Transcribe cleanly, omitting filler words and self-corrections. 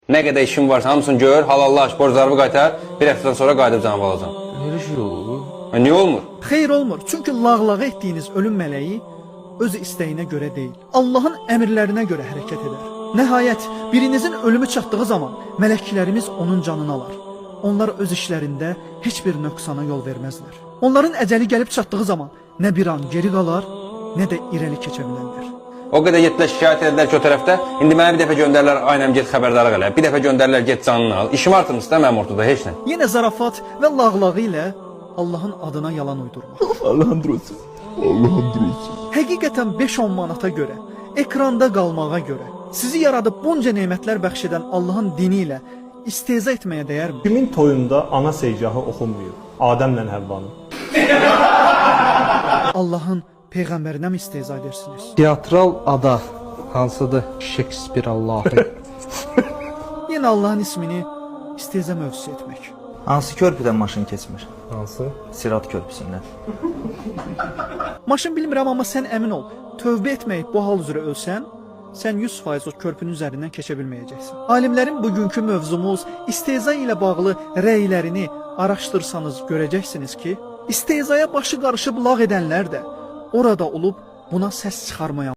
Nə qədər işim varsa hamısını gör, halallaş, borclarımı qaytar. Bir həftədən sonra qayıdıb canımı alacam. Elə şey olur. Ha, niyə olmur? Xeyr olmur. Çünki lağlağı etdiyiniz ölüm mələyi öz istəyinə görə deyil, Allahın əmrlərinə görə hərəkət edər. Nəhayət, birinizin ölümü çatdığı zaman mələklərimiz onun canını alar. Onlar öz işlərində heç bir nöqsana yol verməzlər. Onların əcəli gəlib çatdığı zaman nə bir an geri qalar, nə də irəli keçə bilərlər. O qədər getdilər şikayət elədilər ki o tərəfdə. İndi mənə bir dəfə göndərlər, aynəm get xəbərdarlıq elə. Bir dəfə göndərlər get canını al. İşim artımız da mənim ortada heç nə. Yenə zarafat və lağlağı ilə Allahın adına yalan uydurmaq. Allah'ın olsun. Allah'ın olsun. Həqiqətən 5-10 manata görə, ekranda qalmağa görə, sizi yaradıb bunca nemətlər bəxş edən Allahın dini ilə istehza etməyə dəyərmi? Kimin toyunda ana seygahı oxunmayıb? Adəmlə Həvvanın. Allahın peyğəmbərinə mi istehza edirsiniz? Teatral ada hansıdır? Şekspir Allahı. Yenə Allahın ismini istehza mövzusu etmək. Hansı körpüdən maşın keçmir? Hansı? Sirat körpüsündən. Maşın bilmirəm amma sən əmin ol, tövbə etməyib bu hal üzrə ölsən, sən 100% o körpünün üzərindən keçə bilməyəcəksən. Alimlərin bugünkü mövzumuz istehza ilə bağlı rəylərini araşdırsanız görəcəksiniz ki, istehzaya başı qarışıb lağ edənlər də orada olub buna səs çıxarmayan